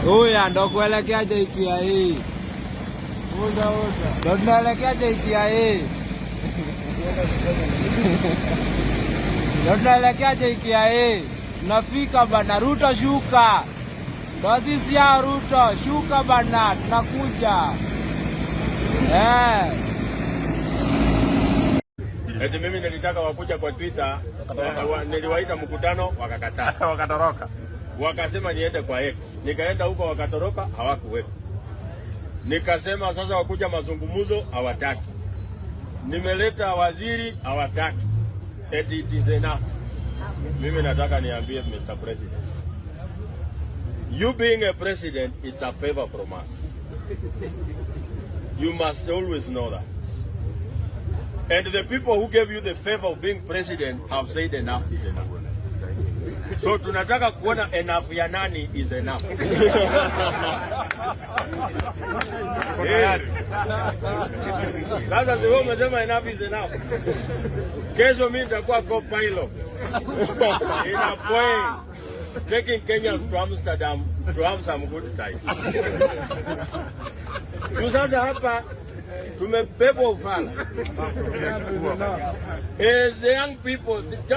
Uya ndo kuelekea JKIA. Ndo tunaelekea JKIA. Ndo tunaelekea JKIA. Tunafika bana, Ruto shuka. Ndo sisi hao. Ruto shuka bana, tunakuja. Eh. Eti mimi nilitaka wakuja kwa Twitter, niliwaita mkutano, wakakataa. Wakatoroka. Wakasema niende kwa X. Nikaenda huko, wakatoroka, hawakuwepo. Nikasema sasa wakuja mazungumzo, hawataki. Nimeleta waziri, hawataki. Eti it is enough. Mimi nataka niambie Mr. President. You being a president, it's a favor from us. You must always know that. And the people who gave you the favor of being president have said enough is enough. So tunataka kuona enough ya nani is enough. Eh. Sasa si wewe umesema enough is enough. Kesho mimi nitakuwa co-pilot in a plane taking Kenyans to Amsterdam to have some good time. Tu sasa hapa tumebebwa ufala. As the young people